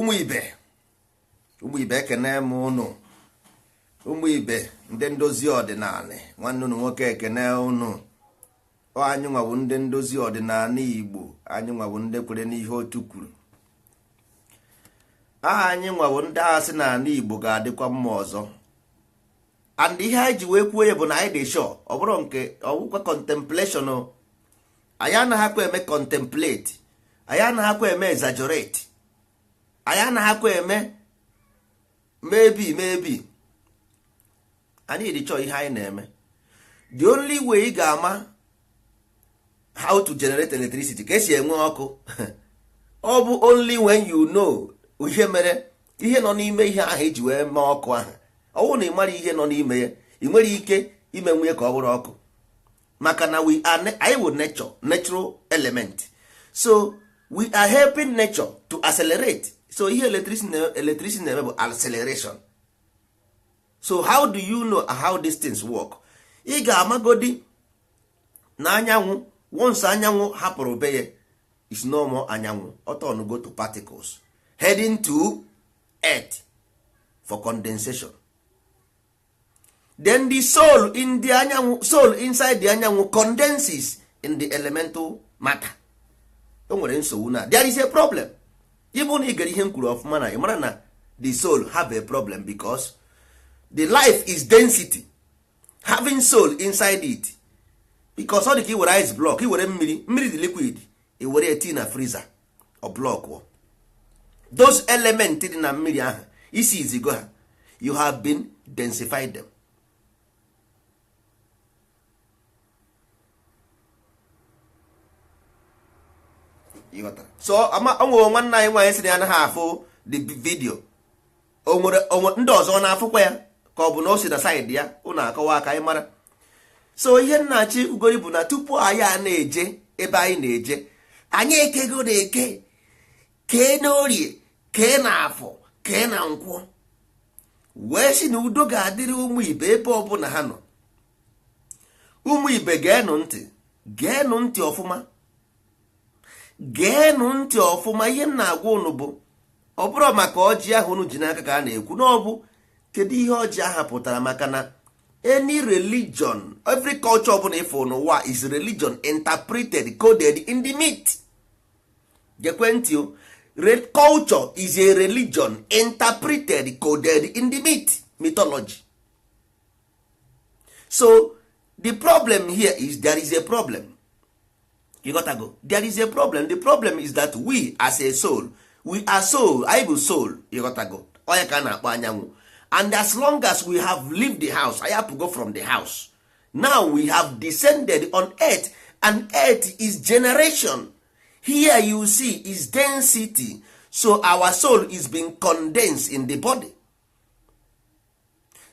Ụmụ ibe, ụmụ ibe, ekene m ụnụ. Ụmụ ibe, ndị ndozi ọdịnala, nwanne ụnụ nwoke ekene ụnụ. Anyị nwawo ndị ndozi ọdịnala Igbo. Anyị nwawo ndị kwere n'ihe otu kwuru. Anyị nwawo ndị agha sị na ala Igbo ga-adịkwa mma ọzọ. And ihe anyị ji wee kwuo ya bụ na anyị dị sure. Ọ bụrụ nke ọwụkwa contemplation, anyị anaghịkwa eme contemplate, anyị anaghịkwa eme exaggerate, anyị anaghịkwa eme maybe maybe. Anyị dị chọọ ihe anyị na-eme. The only way ị ga-ama how to generate electricity, ka esi enwe ọkụ, ọ bụ only when you know ihe mere ihe nọ n'ime ihe ahụ eji wee mee ọkụ ahụ. Ọ bụrụ na ị mara ihe nọ n'ime ya, ị nwere ike ime nwunye ka ọ bụrụ ọkụ, maka na we are, anyị wụ nature, natural element. So we are helping nature to accelerate. So ihe electricity na-eme bụ acceleration. So how do you know how these things work? Ị ga-amagodi na anyanwụ, once anyanwụ hapụrụ be ya, is no more anyanwụ. Ọ turn go to particles heading to earth for condensation. Then the soul in the anyanwụ, soul inside the anyanwụ condenses in the elemental matter. O nwere nsogbu na there is a problem. Ịbụ na ị gere ihe m kwuru ọfụma, na ị mara na the soul have a problem, because the life is density having soul inside it, because ọ dị ka i were ice block, i were mmiri, mmiri dị liquid, i were eti na freezer, ọ block those element dị na mmiri ahụ. Isi izigo ha, you have been densified them. So o nwere nwanne anyị nwaanyị sị na ya anaghị afụ the video. O nwere ndị ọzọ na-afụkwa ya, ka ọ bụ na o si na side ya? Ụnụ akọwa aka anyị mara. So ihe nnachi ugori bụ na tupu anyị a na-eje ebe anyị na-eje, anyị ekego na eke, kee na orie, kee na afọ, kee na nkwọ, wee sị na udo ga-adịrị ụmụ ibe ebe ọbụla ha nọ. Ụmụ ibe, geenụ ntị, geenụ ntị ọfụma, geenụ ntị ọfụma. Ihe m na-agwa unu bụ, ọ bụrụ maka ọjị ahụ unu ji n'aka ka a na-ekwu na ọ bụ kedu ihe ọjị ahụ pụtara, maka na any religion, every culture ọbụla ịfụ n'ụwa is religion interpreted, coded in the myth. Gekwe ntị o. Culture is a religion interpreted, coded in the myth, mythology. So the problem here is, there is a problem. You got to go, there is a problem. The problem is that we as a soul, we are soul, anyị bụ soul. You got to go, onye ka a na-akpọ anyanwụ. And as long as we have leave the house, anyị apụgo from the house, now we have descended on earth, and earth is generation. Here you see is density. So our soul is being condensed in the body.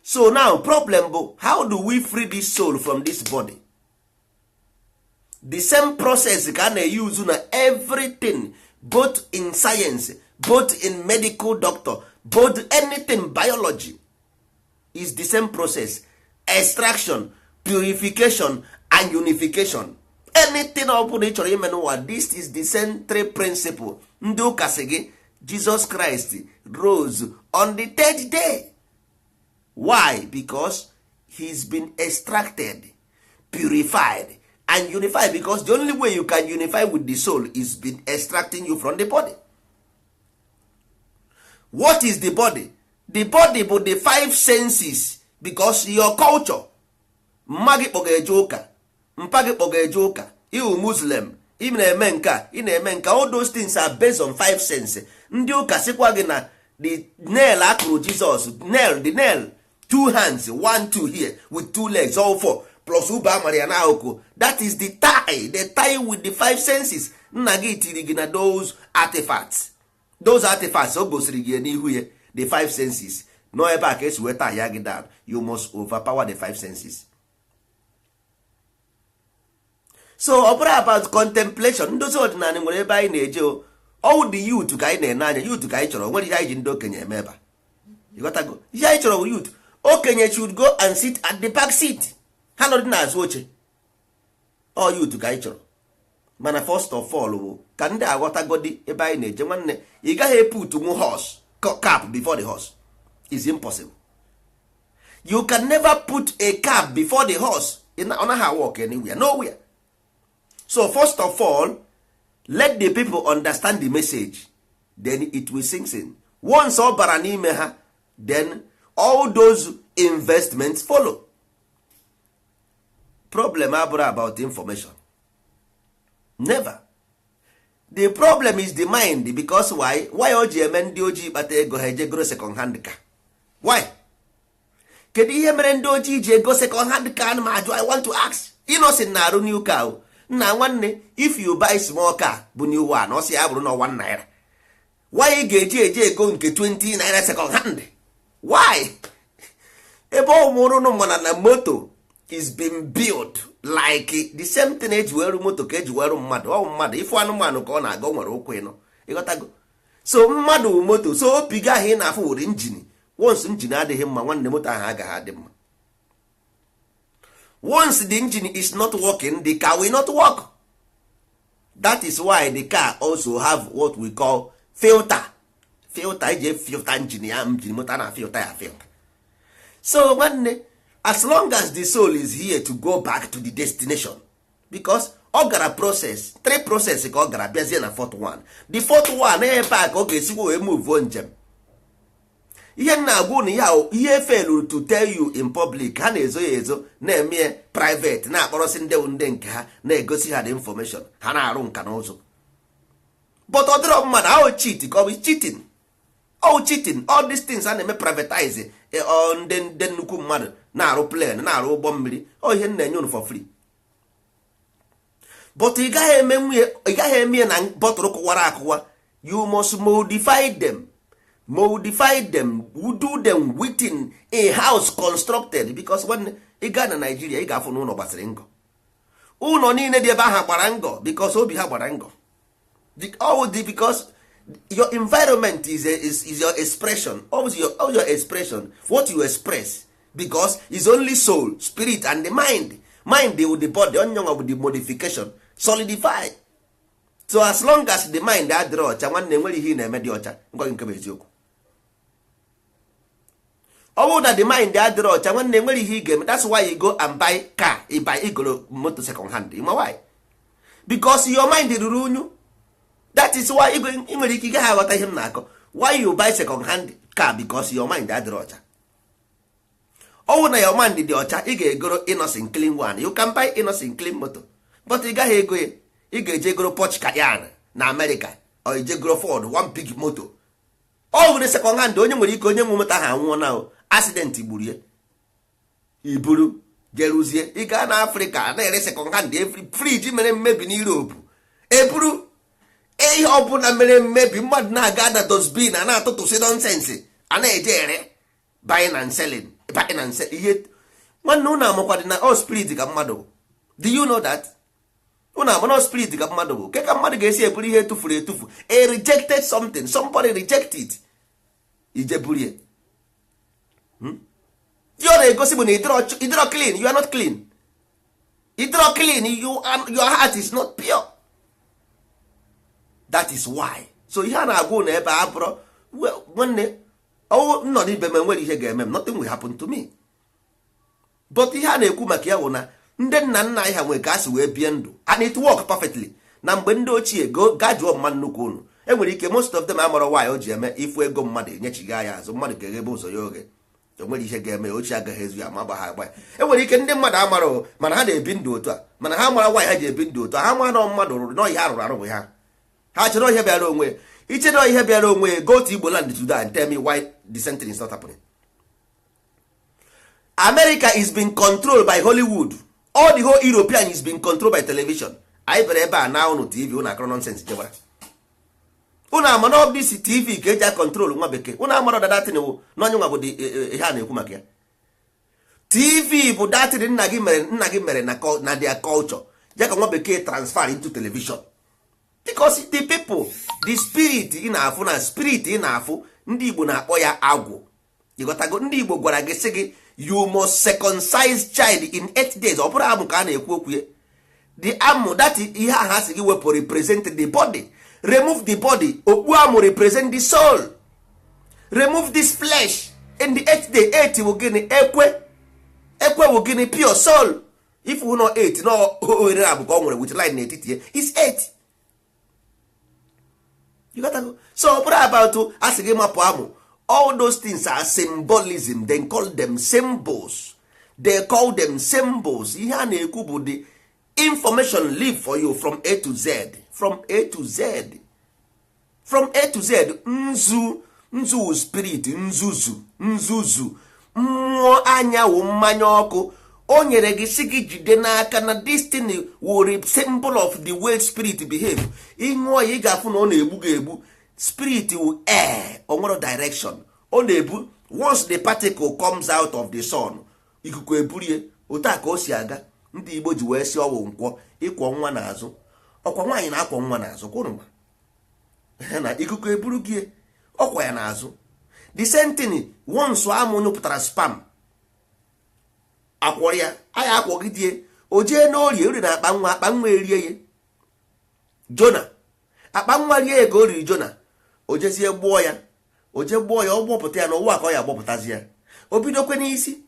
So now problem bụ, how do we free this soul from this body? The same process ka a na-use na everything, both in science, both in medical doctor, both anything biology, is the same process: extraction, purification and unification. Anything ọ bụla ị chọrọ ime n'ụwa, this is the central principle. Ndị ụka sị gị Jesus Christ rose on the third day. Why? Because he's been extracted, purified and unified, because the only way you can unify with the soul is been extracting you from the body. What is the body? The body bụ the five senses, because your culture, mma gị kpọga eje ụka, mpa gị kpọga eje ụka, iwu Muslim, ị na-eme nka, ị na-eme nka, all those things are based on five senses. Ndị ụka sịkwa gị na the nail akụrụ Jesus, nail, the nail, two hands, one, two here, with two legs, all four, plus ube amara ya n'akụkụ. That is the tie, the tie with the five senses. Nna gị tiri gị na those artifacts, those artifacts o gosiri gị n'ihu ya, the five senses nọ ebe a ka esi weta ya gị down. You must overpower the five senses. So ọ bụrụ about contemplation, ndozi ọdịnala nwere ebe anyị na-eje o. All the youth ka anyị na-ene anya, youth ka anyị chọrọ. Nwere ihe anyị ji ndị okenye eme ebe a? Ịghọtago? Ihe anyị chọrọ bụ youth. Okenye should go and sit at the back seat, ha nọdị n'azụ oche. All youth ka anyị chọrọ. Mana first of all bụ ka ndị aghọtagodi ebe anyị na-eje. Nwanne, ị gaghị eput nwu horse cap before the horse. Is impossible. You can never put a cap before the horse. Ọ naghị work anywhere, nowhere. So first of all, let the people understand the message, then it will sink in. Once ọ bara n'ime ha, then all those investments follow. Problem abụrụ about information, never. The problem is the mind. Because why o ji eme ndị ojii kpata ego, ha eje goro second hand car? Why? Kedu ihe mere ndị ojii ji ego second hand car? Ma ajụ, I want to ask. Innoson na-arụ new car o. Nna nwanne, if you buy small car bụ new one, ọ sị ya bụrụ na 1 naira, why ị ga-eji eji ego nke 20 naira second hand? Why? Ebe ọ mụrụ mana na moto is been built like the same thing eji weru moto ka eji weru mmadụ. Ọ mmadụ ifu anụmanụ ka ọ na-aga, o nwere ụkwụ ịnọ, ịghọtago? So mmadụ moto, so opi gị ahụ ị na-afụ were engine. Once engine adịghị mma, nwanne, moto ahụ agaghị adị mma. Once the engine is not working, the car will not work. That is why the car also have what we call filter. Filter eji filter engine ya, engine moto na filter ya filter. So nwanne, as long as the soul is here to go back to the destination, because ọ gara process, three process ka ọ gara, bịazie na fourth one. The fourth one, ebe a ka ọ ga-esikwa wee move njem. Ihe m na-agwa unu ya, ihe failed to tell you in public, ha na-ezo ya ezo, na-eme ya private, na-akpọrọsị ndị nke ha, na-egosi ha the information, ha na-arụ nka na ụzụ. But ọ dịrọ mmadụ ahụ cheat ka ọ bụ cheating, all cheating. All these things a na-eme privatize, ndị nnukwu mmadụ na-arụ plane, na-arụ ụgbọ mmiri, ọ ihe m na-enye unu for free. But ị gaghị eme nwunye, ị gaghị eme ya na bọtụlụ kụwara akụwa. You must modify them, modify them, do them within a house constructed. Because when ị gaa na Nigeria, ị ga-afụ na ụlọ gbasịrị ngọ. Ụlọ niile dị ebe ahụ gbara ngọ because obi ha gbara ngọ. All the because your environment is your expression, all your expression, what you express, because it's only soul, spirit and the mind. Mind with the body, onyenwa with the modification, solidify. So as long as the mind adịrị ọcha, nwanne, nwere ihe ị na-eme dị ọcha. Ngwa gị, nke bụ eziokwu, ọ bụrụ na the mind adịrị ọcha, nwanne, nwere ihe ị ga-eme. That's why you go and buy car, ị buy igoro moto second hand. Ịma why? Because your mind ruru unyu. That is why ị nwere ike ị gaghị aghọta ihe m na-akọ. Why you buy second hand car? Because your mind adịrị ọcha. Ọ bụrụ na your mind dị ọcha, ị ga-egoro Innoson clean one. You can buy Innoson clean moto, but ị gaghị ego ya. Ị ga-eje goro Porsche Cayenne na America, or ije goro Ford, one big moto. Ọ nwere second hand, onye nwere ike, onye nwe moto ahụ anwụọ na accident gburu ya, iburu jeruzie. Ị gaa na Afrịka, na-ere second hand every fridge mere mmebi na Europe, eburu ihe ọbụla mere mmebi, mmadụ na-aga na dustbin a na-atụtụsị nonsense, a na-eje ere, buying and selling, buying and selling. Ihe nwanne, unu amakwadị na all spirit ka mmadụ bụ? Do you know that? Unu ama na spirit ka mmadụ bụ? Ke ka mmadụ ga-esi eburu ihe etufuru etufu, a rejected something, somebody reject it, ije buru ya? Ihe ọ na-egosi bụ na ịdịrọ clean. You are not clean. Ịdịrọ clean. Your heart is not pure. That is why. So ihe a na-agwa unu ebe a bụrụ, nwanne, ọwụ nọ n'ibe m, enwere ihe ga-eme m. Nothing will happen to me. But ihe a na-ekwu maka ya bụ na ndị nna nna anyị ha nwere ka a si wee bie ndụ, and it work perfectly. Na mgbe ndị ochie, go gaa jụọ mma nnukwu unu, enwere ike most of them amara nwaanyị o ji eme ifu ego mmadụ enyechiga ya azụ. Mmadụ ga-eghebe ụzọ ya oge, enwere ihe ga-eme ochie agaghị ezu ya ma gba ha agba ya. Enwere ike ndị mmadụ amara o, mana ha na-ebi ndụ otu a, mana ha mara nwaanyị ha ji ebi ndụ otu a. Ha mara na mmadụ rụrụ nọ ihe arụrụ arụ bụ ha. Ha chere ihe bịara onwe ya, ichere ihe bịara onwe ya. Go to Igbo land today and tell me why the same thing is not happening. America is being controlled by Hollywood. All the whole European is being controlled by television. Anyị bịara ebe a na ụnụ TV, ụnụ akọrọ nonsense jebara. Ụnụ ama na ọ bụ isi TV ka eji a control nwa bekee. Ụnụ amara ọdada tin wụ na onye nwa bụ ihe a na-ekwu maka ya. TV bụ datin nna gị mere, nna gị mere na their culture ya ka nwa bekee transfer into television, because the people, the spirit ị na-afụ, na spirit ị na-afụ, ndị Igbo na-akpọ ya agwụ. Ịghọtago? Ndị Igbo gwara gị sị gị, you must circumcise child in 8 days. Ọ bụrụ amụ ka a na-ekwu okwu ya. The amụ, that ihe ahụ asị gị wepụ, represent the body. Remove the body. Okpu amụ represent the soul. Remove this flesh. In the eighth day, eight bụ gịnị? Ekwe. Ekwe bụ gịnị? Pure soul. If you know eight no ohere abụ ka ọ nwere with line n'etiti ya is eight. You got to go. So ọ bụrụ about asị gị mapụ amụ, all those things are symbolism. They call them symbols. They call them symbols. Ihe a na-ekwu bụ the information live for you from A to Z, from A to Z, from A to Z. Nzu, nzu spirit, nzuzu, nzuzu mmụọ anya wụ mmanya ọkụ o nyere gị, si gị jide n'aka na destiny wụ symbol of the way spirit behave. Ịṅụọ ya, ị ga-afụ na ọ na-egbu gị egbu. Spirit wụ air, o nwere direction ọ na-ebu. Once the particle comes out of the sun, ikuku eburie. Otu a ka o si aga. Ndị Igbo ji wee si ọwụ nkwọ ịkwọ nwa n'azụ, ọkwa nwaanyị na-akwọ nwa n'azụ kwụrụ na ikuku eburu gị ọkwa ya n'azụ. The same thing, once amụ nyụpụtara sperm, akwọrọ ya anya akwọgidie, o jee n'orie ori na akpa nwa, akpa nwa erie ya. Jona, akpa nwa rie ya ka o riri Jona. O jezie gbụọ ya, o jee gbụọ ya, ọ gbọpụta ya n'ụwa ka ọ ya agbọpụtazi ya. O bidokwe n'isi,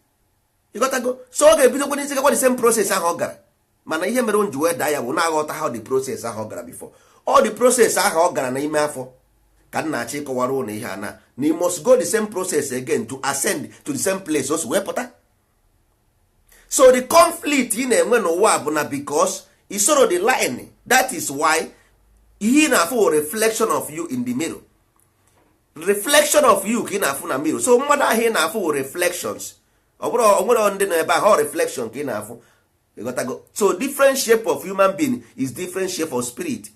ịghọtago? So ọ ga-ebidokwe n'isi, gakwa the same process ahụ ọ gara. Mana ihe mere m ji wee daa ya bụ na-aghọta how the process ahụ ọ gara before. All the process ahụ ọ gara n'ime afọ ka m na-achọ ịkọwara ụlọ ihe a na you must go the same process again to ascend to the same place o si wee pụta. So the conflict ị na-enwe n'ụwa bụ na because isoro the line. That is why ihe ị na-afụ reflection of you in the mirror, reflection of you ka ị na-afụ na mirror. So mmadụ ahụ ị na-afụ reflections, ọ bụrụ onwere ndị nọ ebe ahụ, ọ reflection ka ị na-afụ, ịghọtago? So different shape of human being is different shape of spirit.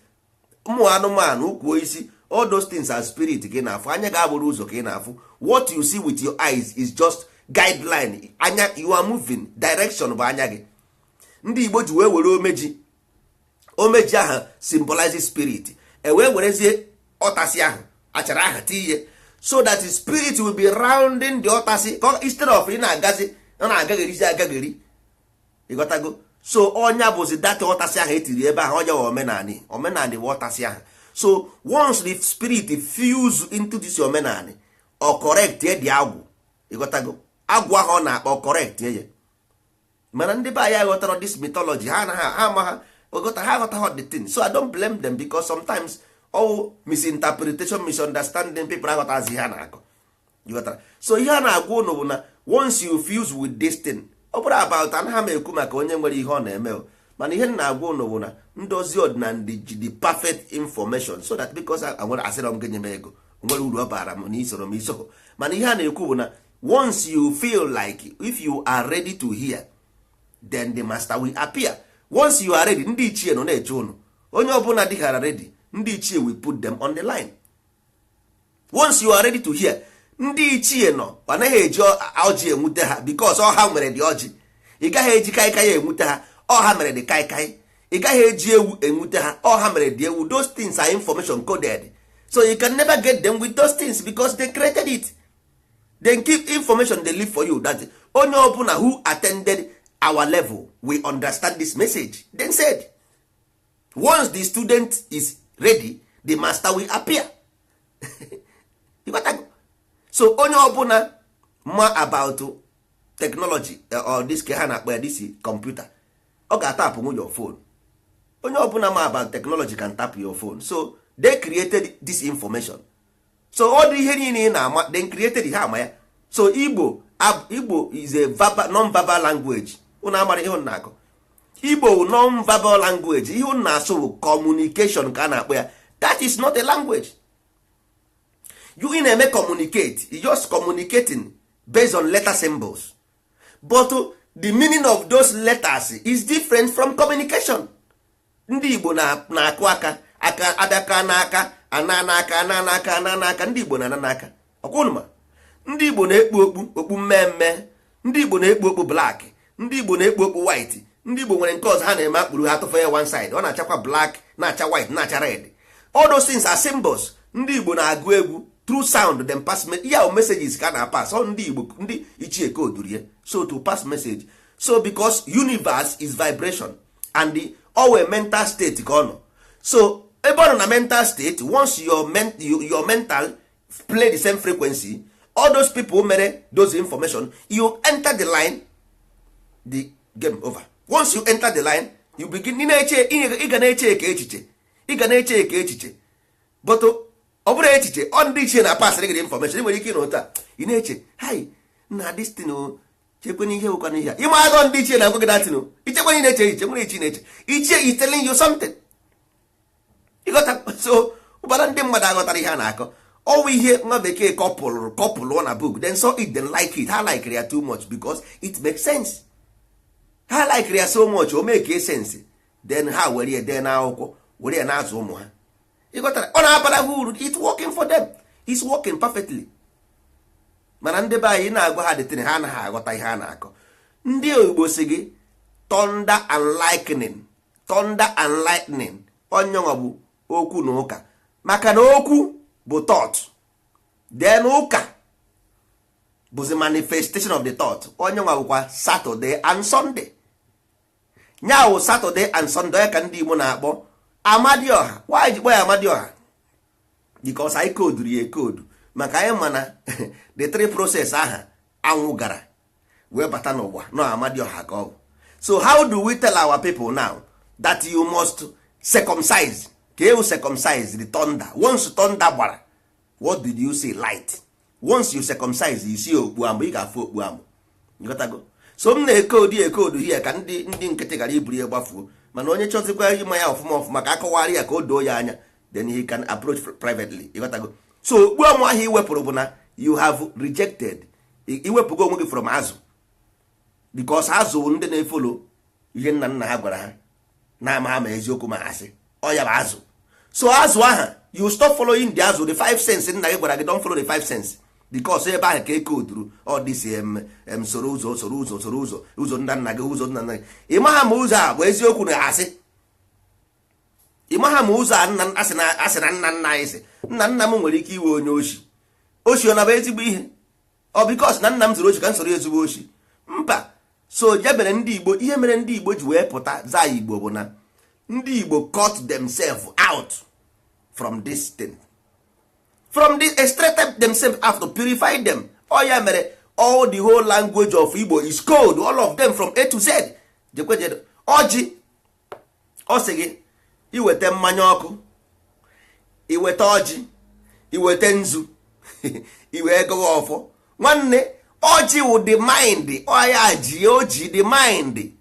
Ụmụ anụmanụ, ukwu isi, all those things are spirit ka ị na-afụ. Anya ga-agbụrụ ụzọ ka ị na-afụ. What you see with your eyes is just guideline. Anya, you are moving direction bụ anya gị. Ndị Igbo ji wee were omeji, omeji ahụ symbolizes spirit, e wee werezie ọtasị ahụ, achara ahụ tinye, so that the spirit will be rounding the ọtasị instead of ị na-agazi, ọ na-agagherizi agagheri, ịghọtago? So ọnya bụzi data ọtasị ahụ etiri ebe ahụ, ọnya wa omenani. Omenani bụ ọtasị ahụ. So once the spirit fuse into this omenani, ọ correct dị agwụ, ịghọtago? Agwụ ahụ ọ na-akpọ correct ya. Mana ndị be anyị aghọtara this mythology. Ha anaghị, ha ama, ha ghọta, ha aghọtaghị the thing. So I don't blame them, because sometimes all misinterpretation, misunderstanding, people aghọtazi ihe a na-akọ, ịghọtara? So ihe a na-agwa unu bụ na once you fuse with this thing, ọ bụrụ about anaghị m ekwu maka onye nwere ihe ọ na-eme o. Mana ihe m na-agwa unu bụ na ndozi ọdịnala ji the perfect information, so that because nwere asịrọ m gị nye m ego, nwere uru ọ bara m na isoro m iso. Mana ihe a na-ekwu bụ na once you feel like, if you are ready to hear, then the master will appear. Once you are ready, ndị ichie nọ na-eche unu. Onye ọbụla dịghara ready, ndị ichie will put them on the line. Once you are ready to hear, ndị ichie nọ. Anaghị eji ọjị enwute ha, because ọha nwere dị ọjị. Ị gaghị eji kaikai enwute ha, ọha mere dị kaikai. Ị gaghị eji ewu enwute ha, ọha mere dị ewu. Those things are information coded, so you can never get them with those things, because they created it. They keep information, they leave for you that onye ọbụla who attended our level will understand this message. Then said, once the student is ready, the master will appear. You got to go. So onye ọbụla ma about technology or this ka ha na-akpọ ya, this computer, ọ ga-atapụ your phone. Onye ọbụla ma about technology can tap your phone. So they created this information. So ọ dị ihe niile ị na-ama, they created ha ama ya. So Igbo, Igbo is a verbal, non-verbal language. Unu amara ihe unu na-akọ. Igbo non-verbal language. Ihe unu na-asụ bụ communication ka a na-akpọ ya. That is not a language. You ị na-eme communicate, you just communicating based on letter symbols, but the meaning of those letters is different from communication. Ndị Igbo na-akụ aka, aka abịaka n'aka, ana n'aka, ana n'aka, ana n'aka. Ndị Igbo na-ana n'aka ọkwụnụma. Ndị Igbo na-ekpu okpu, okpu mmemme. Ndị Igbo na-ekpu okpu black. Ndị Igbo na-ekpu okpu white. Ndị Igbo nwere nke ọzọ ha na-eme, akpụrụ ha tụfe ya one side, ọ na-achakwa black, na-acha white, na-acha red. All those things are symbols. Ndị Igbo na-agụ egwu through sound, them pass ya messages ka a na-pass. Ọ ndị Igbo, ndị ichie kodurie, so to pass message. So because universe is vibration and the Ọ wee mental state ka ọ nọ. So ebe ọ nọ na mental state, once your mental play the same frequency, all those people mere those information, you enter the line, the game over. Once you enter the line, you begin ị na-eche, ị ga na-eche ka echiche, ị ga na-eche ka echiche, but ọ bụrụ echiche, ọ ndị ichie na pasịrị gị information. Ị nwere ike ịnọ taa, ị na-eche, "Hai nna, this thing o chekwana ihe bụkwana ihe a." Ịma agọ ndị ichie na-agwa gị that thing o ichekwana. Ị na-eche echiche nwere ichi na-eche, ichie is telling you something. Ịghọta? So ụbara ndị mmadụ aghọtara ihe a na-akọ. Ọwụ ihe nwa bekee kọpụlụ kọpụlụ na book, then saw it, then like it. Ha like ya too much because it makes sense. Ha like ya so much, o make sense. Then ha were ya dee n'akwụkwọ, were ya na-azụ ụmụ ha. Ịghọtara? Ọ na-abara ha uru. It's working for them, it's working perfectly. Mana ndị be anyị na-agwa ha dịtịrị, ha anaghị aghọta ihe a na-akọ. Ndị Igbo si gị thunder and lightning, thunder and lightning, onyenwa bụ okwu na ụka, maka na okwu bụ thought, then ụka bụzi manifestation of the thought. Onyenwa bụkwa Saturday and Sunday, nyawo Saturday and Sunday. Onye ka ndị Igbo na-akpọ Amadioha. Why ji kpọ ya Amadioha? Because anyị koduru ya ekodu, maka anyị ma na the three process aha anwụ gara wee bata n'ụwa nọ, Amadioha ka ọ bụ. So how do we tell our people now that you must circumcise? Ka ewu circumcise the thunder. Once thunder gbara, what did you see? Light. Once you circumcise, you see okpu amụ, ị ga-afụ okpu amụ. Ịghọtago? So m na-ekodu ekodu here ka ndị nkịtị gara iburu ya gbafuo. Mana onye chọzikwa ịma ya ọfụma ọfụma, ka akọwara ya ka o doo ya anya, then he can approach privately. Ịghọtago? So okpu amụ ahụ i wepụrụ bụ na you have rejected, iwepụgo onwe gị from azụ, because azụ bụ ndị na-efollow ihe nna nna ha gwara ha, na-ama ha ma eziokwu ma asị. Ọ ya bụ azụ. So azụ aha, you stop following the azụ, the five sense. Nna gị gwara gị, "Don't follow the five sense," because ebe ahụ ka e koduru ọ dịsi em soro ụzọ, soro ụzọ, soro ụzọ, ụzọ nna nna gị, ụzọ nna nna gị. Ị maha ma ụzọ a bụ eziokwu na asị. Ị maha ma ụzọ a nna asị na asị na nna nna anyị sị nna nna m nwere ike iwe onye oshi. Oshi ọ na bụ ezigbo ihe? Ọ because na nna m zuru oshi ka m soro ezigbo oshi? Mba. So ya mere ndị Igbo, ihe mere ndị Igbo ji wee pụta zaa Igbo bụ na ndị Igbo cut themselves out from this thing, from this, extracted themselves out to purify them. Ọ ya mere all the whole language of Igbo is code, all of them from A to Z. Jekweje ọjị, ọ sị gị iweta mmanya ọkụ, iweta ọjị, iweta nzu, iwee gọwa ọfọ. Nwanne, ọjị wụ the mind. Ọya ji oji the mind.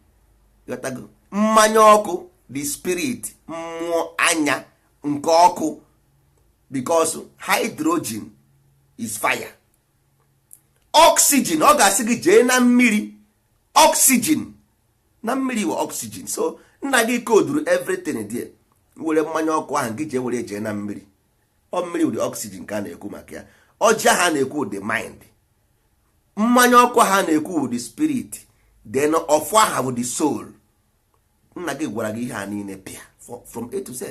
Ghọtago? Mmanya ọkụ, the spirit, mmụọ anya nke ọkụ, because hydrogen is fire, oxygen. Ọ ga-asị gị jee na mmiri, oxygen na mmiri wụ oxygen. So nna gị koduru everything there. Were mmanya ọkụ ahụ gị jee were jee na mmiri. Ọ mmiri wụ oxygen ka a na-ekwu maka ya. Ọjị ahụ a na-ekwu the mind, mmanya ọkụ ahụ a na-ekwu the spirit, then ọfọ aha bụ the soul. Nna gị gwara gị ihe a niile pịa from A to Z,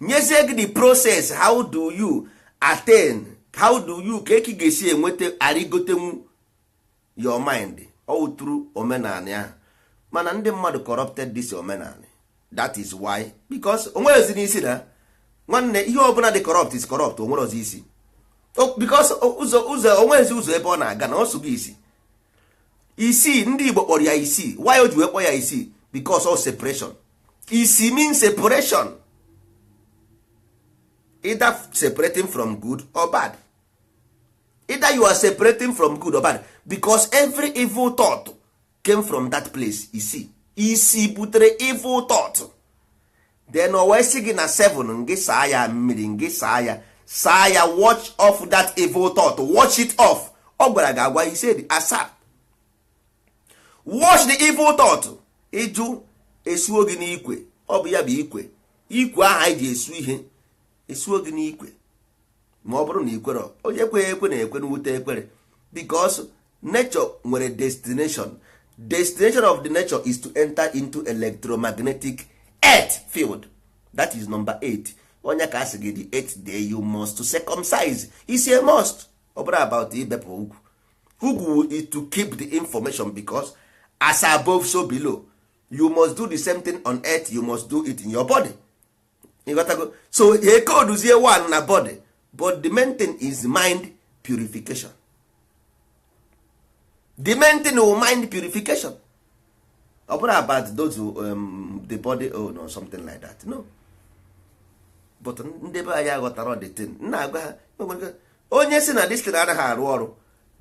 nyezie gị the process. How do you attain? How do you, ka eki ga-esi enweta arịgotenwu your mind? All through omenala ahụ. Mana ndị mmadụ corrupted this omenala. That is why, because onwerezi n'isi na nwanne, ihe ọbụla dị corrupt is corrupt. Onwere ọzọ isi, because ụzọ ụzọ onwezi ụzọ ebe ọ na-aga na ọsụgo isi isii. Ndị Igbo kpọrọ ya isii. Why o ji wee kpọ ya isii? Because of separation. Isi means separation, either separating from good or bad, either you are separating from good or bad, because every evil thought came from that place. Isi isi butere evil thought. Then o wee sị gị na 7, ngị saa ya mmiri, ngị saa ya, saa ya, wash off that evil thought, wash it off. Ọ gwara gị agwa. He said asa, wash the evil thought. Ịjụ esuo gị n'ikwe. Ọ bụ ya bụ ikwe, ikwe ahụ anyị ji esu ihe, esuo gị n'ikwe. Ma ọ bụrụ na ikwere, onye ekweghị ekwe na-ekwe n'wute ekwere, because nature nwere destination. Destination of the nature is to enter into electromagnetic earth field. That is number 8. Onye ka a sị gị the eighth day you must circumcise. Is a must. Ọ bụrụ about ibepụ ugwu, ugwu is to keep the information, because as above so below. You must do the same thing on earth, you must do it in your body. Ịghọtago? So ekoduzie one na body, but the main thing is mind purification. The main thing will mind purification. Ọ bụrụ about those the body own or something like that, no. But ndị be anyị aghọtara the thing nna agwa ha. Onye si na this thing anaghị arụ ọrụ,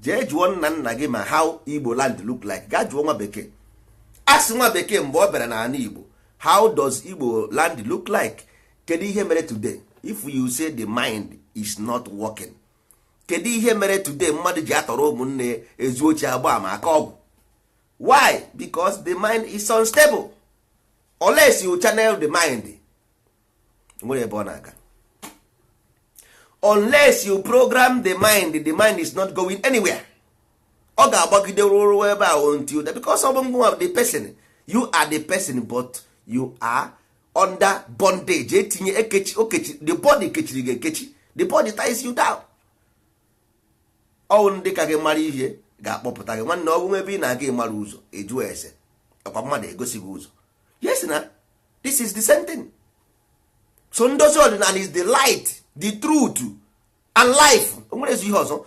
jee jụọ nna nna gị ma how Igbo land look like. Gaa jụọ nwa bekee, asị nwa bekee mgbe ọ bịara n'ala Igbo, how does Igbo land look like? Kedu ihe mere today? If you say the mind is not working, kedu ihe mere today mmadụ ji atọrọ ụmụnne ya, ezu oche, agba ama aka ọgwụ? Why? Because the mind is unstable. Unless you channel the mind, nwere ebe ọ na-aga. Unless you program the mind, the mind is not going anywhere. Ọ ga-agbagide rụrụ ebe a until that, because ọ bụ ngwa the person, you are the person, but you are under bondage. Etinye ekechi okechi, the body kechiri gị ekechi, the body ties you down. Ọwụ ndị ka gị mara ihe ga-akpọpụta gị. Nwanne, ọ bụ ebe ị na-aga ịmara ụzọ, eju ese ọkwa mmadụ egosi gị ụzọ. Yes, na this is the same thing. So ndozi ọdịnala is the light, the truth and life. O nwere ezi ihe ọzọ.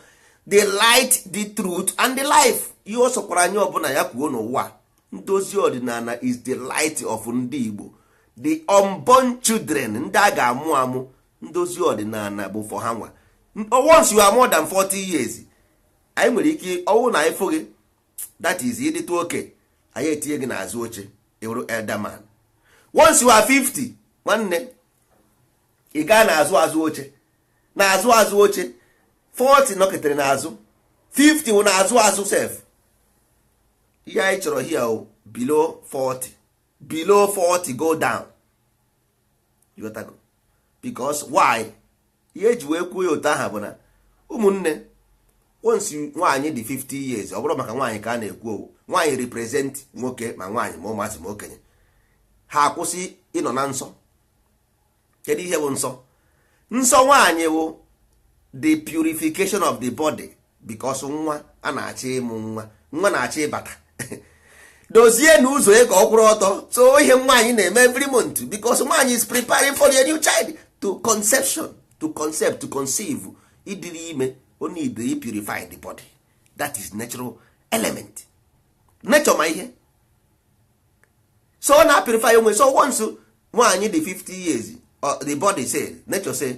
The light, the truth and the life. Ihe ọ sọkwara anyị ọbụla ya kwuo n'ụwa, ndozi ọdịnala is the light of ndị Igbo, the unborn children, ndị a ga-amụ amụ. Ndozi ọdịnala bụ for ha nwa. Once you are more than 40 years, anyị nwere ike ọnwụ na ịfụ gị, that is ịdịtụ oke, anyị etinye gị n'azụ oche, ịwụrụ elderman. Once you are 50, nwanne, ị gaa n'azụ azụ oche, n'azụ azụ oche. 40 nọketere n'azụ, 50 wụ n'azụ azụ sef. Ihe anyị chọrọ here o below 40, below 40 go down. You got go. Because why ihe eji wee kwuo ya otu aha bụ na, ụmụnne, once nwaanyị dị 50 years, ọ bụrụ maka nwaanyị ka a na-ekwu owu, nwaanyị represent nwoke, ma nwaanyị ma ụmụazị ma okenye, ha akwụsị ịnọ na nsọ. Kedu ihe bụ nsọ? Nsọ nwaanyị bụ the purification of the body, because nwa a na-achọ ịmụ, nwa nwa na-achọ ịbata, dozie na ụzọ ya ka ọ kwụrụ ọtọ. So ihe nwaanyị na-eme every month, because nwaanyị is preparing for the new child to conception, to concept, to conceive, ịdịrị ime, o need to purify the body. That is natural element, nature ma ihe. So ọ na-purify onwe. So once nwaanyị dị 50 years, the body say, nature say,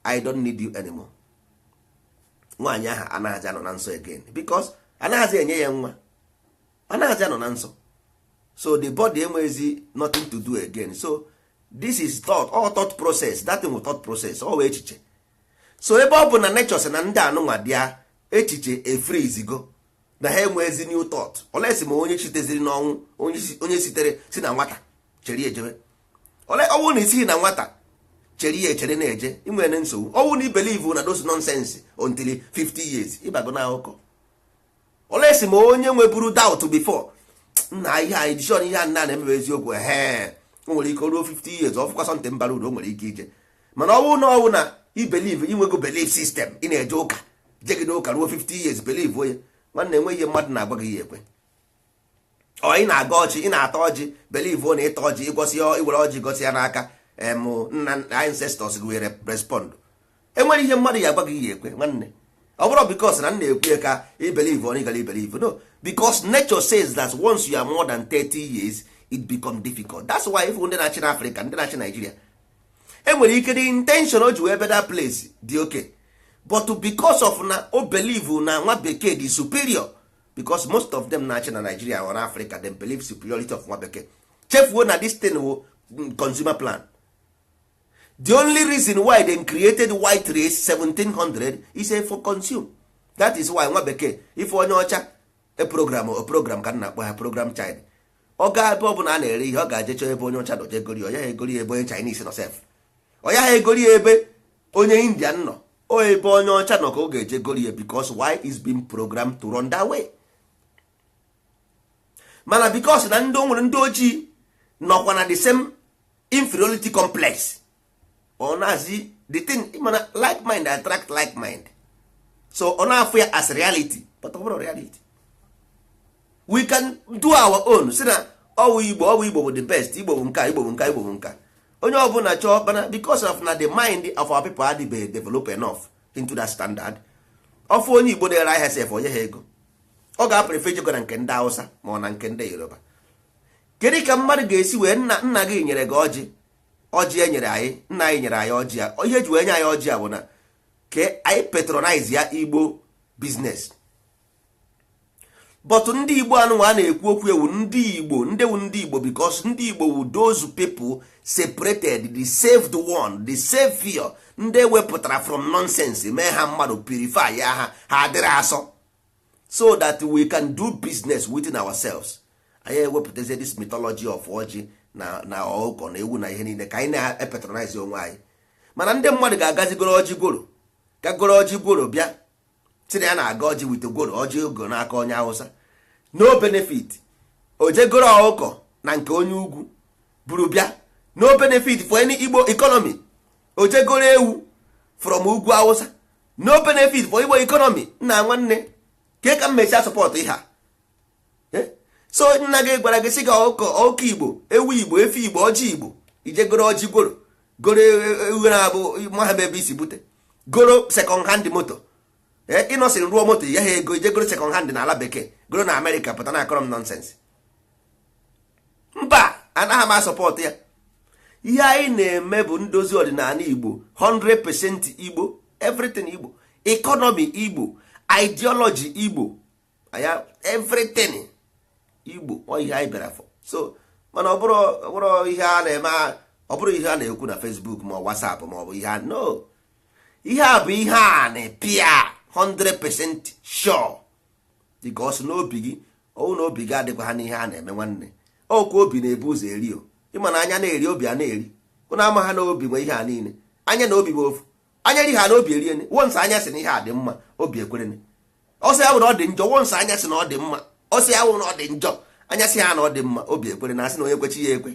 "I don't need you anymore." Nwaanyị ahụ anaghịzi anọ na nsọ again, because anaghịzi enye ya nwa, anaghịzi anọ na nsọ. So the body enweghịzi nothing to do again. So this is thought, all thought process. That thing with thought process, ọ wee echiche. So ebe ọ bụ na nature sị na ndị anụnwa dịa echiche efrizigo, na ha enweghịzi new thought, olesi ma onye chiteziri n'ọnwụ, onye sitere si na nwata chere ya ejebe ole. Ọ bụrụ na isighi na nwata chere ya echere na-eje, inwere nsogbu. Ọ bụrụ na i believe na those nonsense until 50 years, ịbago na akụkọ. Olesi ma onye nweburu doubt before nna ihe anyị dishon, ihe a nna na-emebe eziokwu, ehe, o nwere ike ruo 50 years, ọ fụkwa something bara uru, o nwere ike ije. Mana ọ bụrụ na ọ bụ na i believe, inwego belief system, ị na-eje ụka, jegide ụka ruo 50 years, believe onye nwanne, enwe ihe mmadụ na-agwa gị ya ekwe. Ọ ị na-aga ọjị, ị na-ata ọjị, believe na ịta ọjị, ịgosi, iwere ọjị gosi ya n'aka em nna ancestors gị were respond. Enwere ihe mmadụ ya agwa gị ya ekwe. Nwanne, ọ bụrụ because na m na-ekwu ya ka i believe on, ịgara believe, no, because nature says that once you are more than 30 years, it become difficult. That's why if ndị na-achị na Africa, ndị na-achị Nigeria, enwere ike the intention o ji wee better place dị okay, but because of na o believe na nwa bekee dị superior, because most of them na-achị na Nigeria or na Africa, them believe superiority of nwa bekee, chefuo na this thing wụ consumer plan. The only reason why they created white race 1700 is for consume. That is why nwa bekee, ife onye ọcha e program, o program ka m na-akpọ ha program child, ọ gaa ebe ọ bụla a na-ere ihe, ọ ga-eje chọọ ebe onye ọcha nọ jegori. Ọ ya egori ebe onye Chinese nọ sef, ọ ya egori ebe onye Indian nọ, o ebe onye ọcha nọ ka ọ ga-eje gori ya. Because why? Is being programmed to run that way. Mana because na ndị o nwere ndị ojii nọkwa na the same inferiority complex, ọ na-azi the thing. Mana like mind attract like mind, so ọ na-afụ ya as reality, but ọ bụrụ reality, we can do our own. Si na Ọwụ Igbo, ọwụ Igbo bụ the best. Igbo bụ nka, Igbo bụ nka, Igbo bụ nka. Onye ọbụla chọọ, mana because of na the mind of our people adịbeghị develop enough into that standard. Ọfụ onye Igbo na-ere ahịa sef, onye ha ego, ọ ga-aprefer ijego na nke ndị Hausa ma ọ na nke ndị Yoruba. Kedu ka mmadụ ga-esi wee nna gị nyere gị ọjị? Ọjị e nyere anyị, nna anyị nyere anyị ọjị a. Ihe eji wee nye anyị ọjị a bụ na ka anyị patronize ya, Igbo business. But ndị Igbo anụnwa a na-ekwu okwu ewu ndị Igbo, ndị wu ndị Igbo, because ndị Igbo wu those people separated, the saved one, the savior, ndị ewepụtara from nonsense, mee ha mmadụ, purify ya ha, ha adịrị asọ, so that we can do business within ourselves. Anyị ewepụtazie this mythology of ọjị na ọkụkọ na ewu na ihe niile ka anyị na-epatronize onwe anyị. Mana ndị mmadụ ga-agazi goro ọjị, gworo ka goro ọjị, gworo bịa sị na ya na-aga ọjị wite gworo ọjị ogo n'aka onye Hausa, no benefit. Ojegoro ọkụkọ na nke onye ugwu buru bịa, no benefit for any Igbo economy. Ojegoro ewu from ugwu Hausa, no benefit for Igbo economy. Nna nwanne, ke ka m mechaa support ihe a? So nna gị gwara gị sị gị ọkụkọ, ọkụkọ Igbo, ewu Igbo, efi Igbo, ọjị Igbo. Ije goro ọjị, gworo goro ewu na-abụ maham ebe isi bute, goro second hand moto. Ịnọsịrị rụọ moto ya ha ego, ije goro second hand na ala bekee, goro na Amerịka, pụta na akọrọ m nonsense. Mba, anaghị m asupport ya. Ihe anyị na-eme bụ ndozi ọdịnala Igbo, 100% Igbo, everything Igbo, economy Igbo, ideology Igbo anya, everything Igbo. Ọ ihe anyị bịara for. So mana ọ bụrụ ihe a na-eme, ọ bụrụ ihe a na-ekwu na Facebook ma ọ WhatsApp ma ọ bụ ihe a, no, ihe a bụ ihe a na-pịa 100% sure, because n'obi gị, ọwụ na obi gị adịkwa ha n'ihe a na-eme. Nwanne, ọkwa obi na-ebu ụzọ eri o. Ịma na anya na-eri, obi a na-eri. Ụna ama ha na obi nwe ihe a niile. Anya na obi bụ ofu. Anya ri ha na obi eriene. Once anya sị na ihe a dị mma, obi ekwerene. Ọsọ ya bụ na ọ dị njọ. Once anya sị na ọ dị mma, ọsọ ya bụ na ọ dị njọ. Anya sị ha na ọ dị mma, obi ekwere. Na asị na onye kwechi ya ekwe.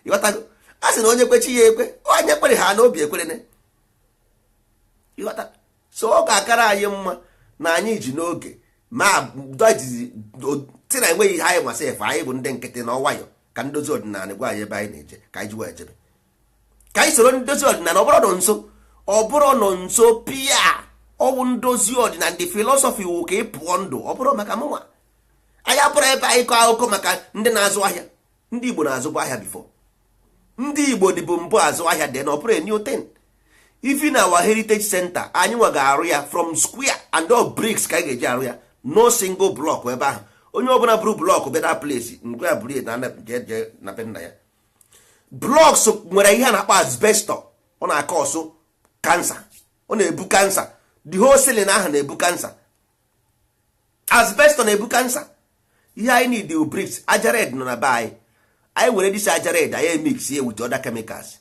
Ịghọtago? A sị na onye kwechi ya ekwe. Onye kwere ha na obi ekwerene. Ịghọta? So ọ ga-akara anyị mma na anyị ji n'oge ma si na enweghị ihe anyị masị efe. Anyị bụ ndị nkịtị na ọwayọ ka ndozi ọdịnala gwa anyị ebe anyị na-eje, ka anyị ji wee jebe, ka anyị soro ndozi ọdịnala. Ọ bụrụ nọ nso, ọ bụrụ nọ nso pịa, ọwụ ndozi ọdịnala. Ndị philosophy wụ ka ị pụọ ndụ. Ọ bụrụ maka mụnwa, anyị apụrụ ebe anyị kọọ akụkọ maka ndị na-azụ ahịa. Ndị Igbo na-azụbụ ahịa before. Ndị Igbo dịbụ mbụ azụ ahịa dị na ọ bụrụ a new thing. Even our heritage center anyị nwa ga-arụ ya from square and all bricks ka anyị ga-eji arụ ya, no single block ebe ahụ. Onye ọbụla bụrụ block bịa that place, ngwe ya buru ya na jee na be nna ya. Blocks nwere ihe a na-akpọ asbestos. Ọ na-akọ ọsụ cancer, ọ na-ebu cancer. The whole ceiling ahụ na-ebu cancer. Asbestos na-ebu cancer. Ihe anyị need bụ bricks. Aja red nọ na be anyị. Anyị were this aja red, anyị mix ya with other chemicals,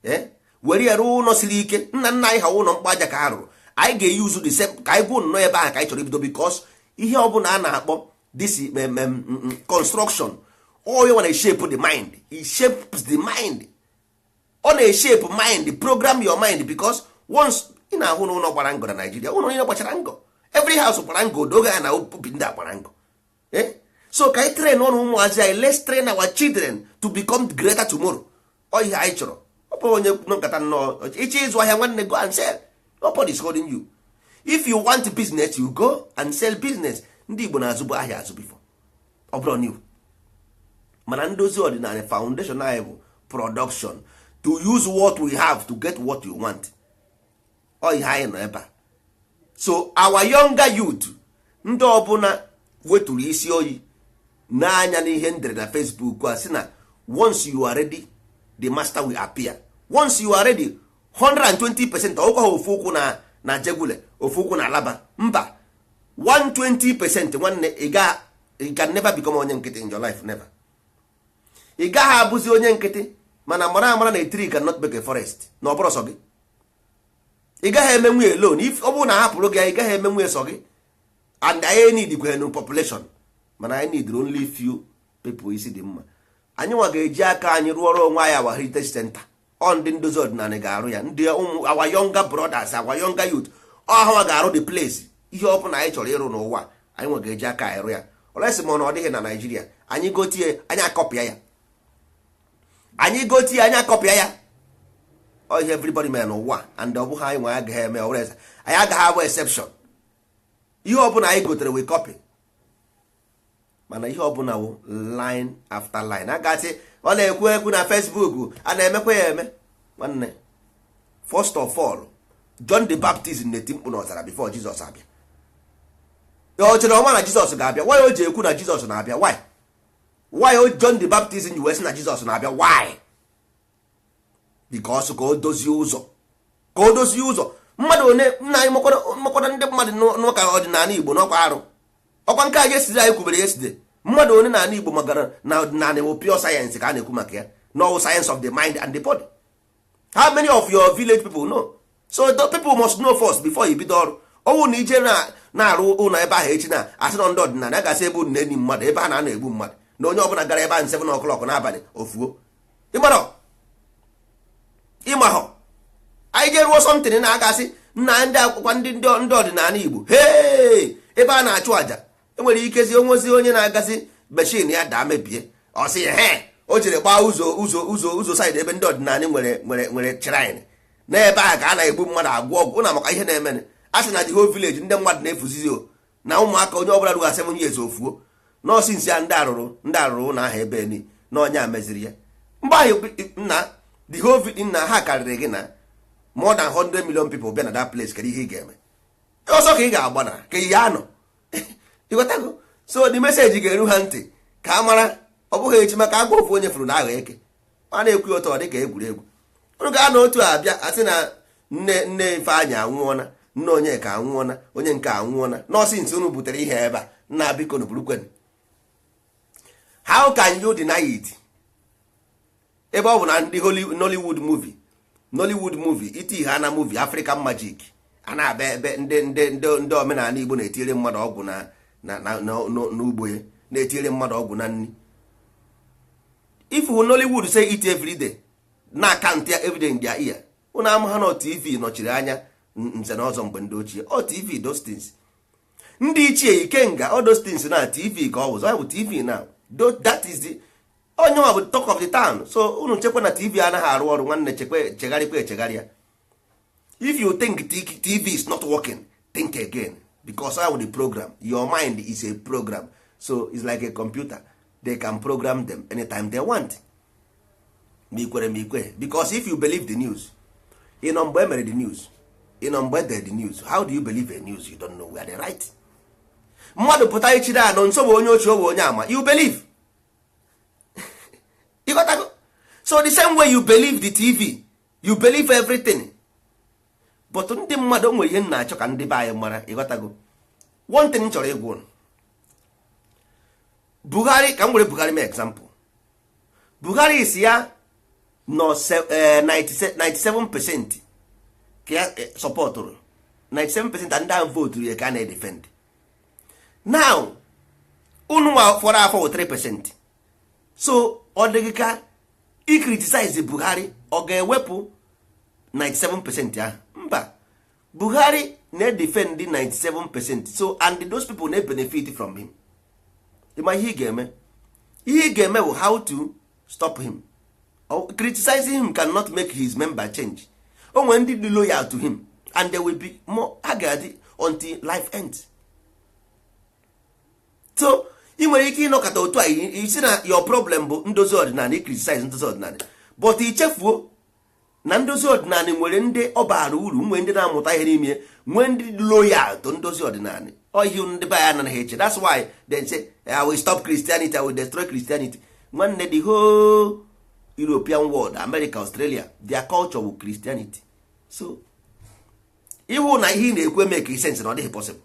eh, were ya rụọ ụlọ siri ike. Nna nna anyị ha ụlọ mkpa aja ka ha rụrụ. Anyị ga-eyuzu the same ka anyị gwuo nnọọ ebe ahụ ka anyị chọrọ ibido, because ihe ọbụla a na-akpọ this construction, all you wanna shape the mind. It shapes the mind. Ọ na-eshape mind, program your mind, because once ị na-ahụ na ụlọ gbara ngọ na Nigeria, ụlọ niile gbachara ngọ, every house gbara ngọ, odoge ya na obi ndị a gbara ngọ. Eh? So ka anyị train ọnụ ụmụazị anyị. Let's train our children to become greater tomorrow. Ọ ihe anyị chọrọ. Ọ bụrụ onye nkata nnọọ ịchọ ịzụ ahịa, nwanne, go and sell. Nobody is holding you. If you want business, you go and sell business. Ndị Igbo na-azụbụ ahịa azụ before. Ọ bụrụ new. Mana ndozi ọdịnala foundation anyị bụ production, to use what we have to get what you want. Ọ ihe anyị nọ ebe a. So our younger youth, ndị ọbụla weturu isi oyi n'anya n'ihe ndere na Facebook a, sị na once you are ready, the master will appear. Once you are ready 120%. Ọkwa ha ofu ụkwụ na jegule, ofu ụkwụ na alaba mba, 120%. Nwanne, ị ga, you can never become onye nkịtị in your life, never. Ị gaghị abụzi onye nkịtị. Mana mara amara na a tree cannot make a forest. Na ọ bụrụ sọ gị, ị gaghị eme nwunye alone. If ọ bụrụ na hapụrụ gị, ị gaghị eme nwunye sọ gị. And anyị need kwere population, mana anyị need only few people isi dị mma. Anyị nwa ga-eji aka anyị rụọrọ onwe anyị our heritage center. Ọ ndị ndozi ọdịnala ga-arụ ya. Ndị ụmụ our younger brothers, our younger youth, ọ ha nwa ga-arụ the place. Ihe ọ bụla anyị chọrọ ịrụ n'ụwa, anyị nwa ga-eji aka anyị rụ ya. Olesi ma na ọ dịghị na Naijiria, anyị gotie, anyị akọpịa ya. Anyị gotie, anyị akọpịa ya. Ọ ihe everybody mere n'ụwa, and ọ bụghị anyị nwe agaghị eme. Ọ bụrụ anyị agaghị abụ exception. Ihe ọbụla anyị gotere, we copy. Mana ihe ọbụla wụ line after line. A gasị ọ na-ekwu ekwu na Facebook, a na-emekwa ya eme. Nwanne, first of all, John the Baptist na-eti mkpu n'ọzara before Jizọs abịa. O chere ọnwa na Jizọs ga-abịa? Why o ji ekwu na Jizọs na-abịa? Why o John the Baptist ji wee sị na Jizọs na-abịa? Why? Because ka o dozie ụzọ, ka o dozie ụzọ. Mmadụ one nna anyị mmakwara ndị mmadụ n'ụka ọdịnala Igbo n'ọkwa arụ ọkwa nke anyị esiri anyị kwubere yesterday. Mmadụ one n'ala Igbo magara na ọdịnala bụ pure science ka a na-ekwu maka ya, no science of the mind and the body. How many of your village people know? So the people must know first before you bido ọrụ. Ọnwụ na ije na-arụ ụlọ ebe ahụ echi na asị na ndị ọdịnala, a ga-asị ebe unu na-eni mmadụ, ebe a na-ana egbu mmadụ, na onye ọbụla gara ebe ahụ 7 o'clock n'abalị ofuo. Ịgbara ịmahọ anyị jee ruo something na-agasị nna ndị akwụkwọ ndị ọdịnala Igbo. Hee, ebe a na-achụ àjà, enwere ikezi onwezi onye na-agasị machine ya daa mebie, ọ sị he o jere gbaa ụzọ side ebe ndị ọdịnala nwere shrine, n'ebe ahụ ka a na-egbu mmadụ, agwọ ọgwụ na maka ihe na-eme. A sị na the whole village ndị mmadụ na-efuzizi o na ụmụaka, onye ọbụla rugha 7 years ofuo. Nọọsụ nsi a ndị arụrụ ụlọ ahụ ebe ni na onye a meziri ya mgbe ahụ na the whole village na ha karịrị gị na more than 100 million people bịa na that place. Kedu ihe ị ga-eme ọsọ ka ị ga-agba na ka ihe anọ? Ịghọtago? So the message ga-eru ha ntị ka a mara. Ọ bụghị echi maka agwa ofu onye furu na aghọ eke a na-ekwu ụtọ dị ka egwuregwu. Unu ga-anọ otu a bịa asị na nne nne Ifeanyị anwụọna, nne onye ka anwụọna, onye nke anwụọna. Nọọsụ nsị unu butere ihe ebe a nna, biko nụburukwen. How can you deny it? Ebe ọ bụ na ndị Nollywood movie iti ihe ana movie African Magic a na-abịa ebe ndị omenala Igbo na-etiri mmadụ ọgwụ na n'ugbo ya, na-etiri mmadụ ọgwụ na nri. If Nollywood say it every day na account ya everyday in their ear, unu ama ha na TV nọchiri anya nze na ọzọ mgbe ndị ochie. O TV, those things, ndị ichie ikenga, all those things na TV ka ọ bụ ọ bụ TV now. That is the onye nwa bụ talk of the town. So unu chekwa na TV anaghị arụ ọrụ. Nwanne, chekwa, chegharịkwa, echegharịa. If you think TV is not working, think again, because how the program your mind is a program. So it's like a computer. They can program them anytime they want. Ma ikwere ma ikwe, because if you believe the news, ị nọ mgbe e mere the news, ị nọ mgbe e dere the news. How do you believe a news you don't know where they write? Mmadụ pụta ichiri anọ nso bụ onye ochie, bụ onye ama, you believe. You got to. So the same way you believe the TV, you believe everything. But ndị mmadụ nwere ihe m na-achọ ka ndị be anyị mara. Ịghọtago? One thing m chọrọ ịgwa unu, Buhari, ka m were Buhari mee example. Buhari si ya nọ 97% ka ya sọpọtụrụ, 97% ndị ahụ voturu ya ka a na-edefend. Now unu nwa fọrọ afọ wụ 3%. So ọ dịghị ka i criticize Buhari, ọ ga-ewepụ 97% ahụ? Mba. Buhari na-edefend 97%. So and those people na-benefit from him. Ịma ihe ị ga-eme? Ihe ị ga-eme bụ how to stop him. Criticizing him cannot make his member change. O nwere ndị dị loyal to him and there will be more. Ha ga-adị until life ends. So ị nwere ike ịnọkọta otu a isi na your problem bụ ndozi ọdịnala, criticize ndozi ọdịnala, but ichefuo na ndozi ọdịnala nwere ndị ọ bara uru, nwee ndị na-amụta ihe n'ime, nwee ndị loyal to ndozi ọdịnala. Ọ ihe ndị be anyị anaghị eche. That's why they say, "I will stop Christianity, I will destroy Christianity." Nwanne, the whole European world, America, Australia, their culture bụ Christianity. So ịhụ na ihe ị na-ekwu make sense na ọ dịghị possible.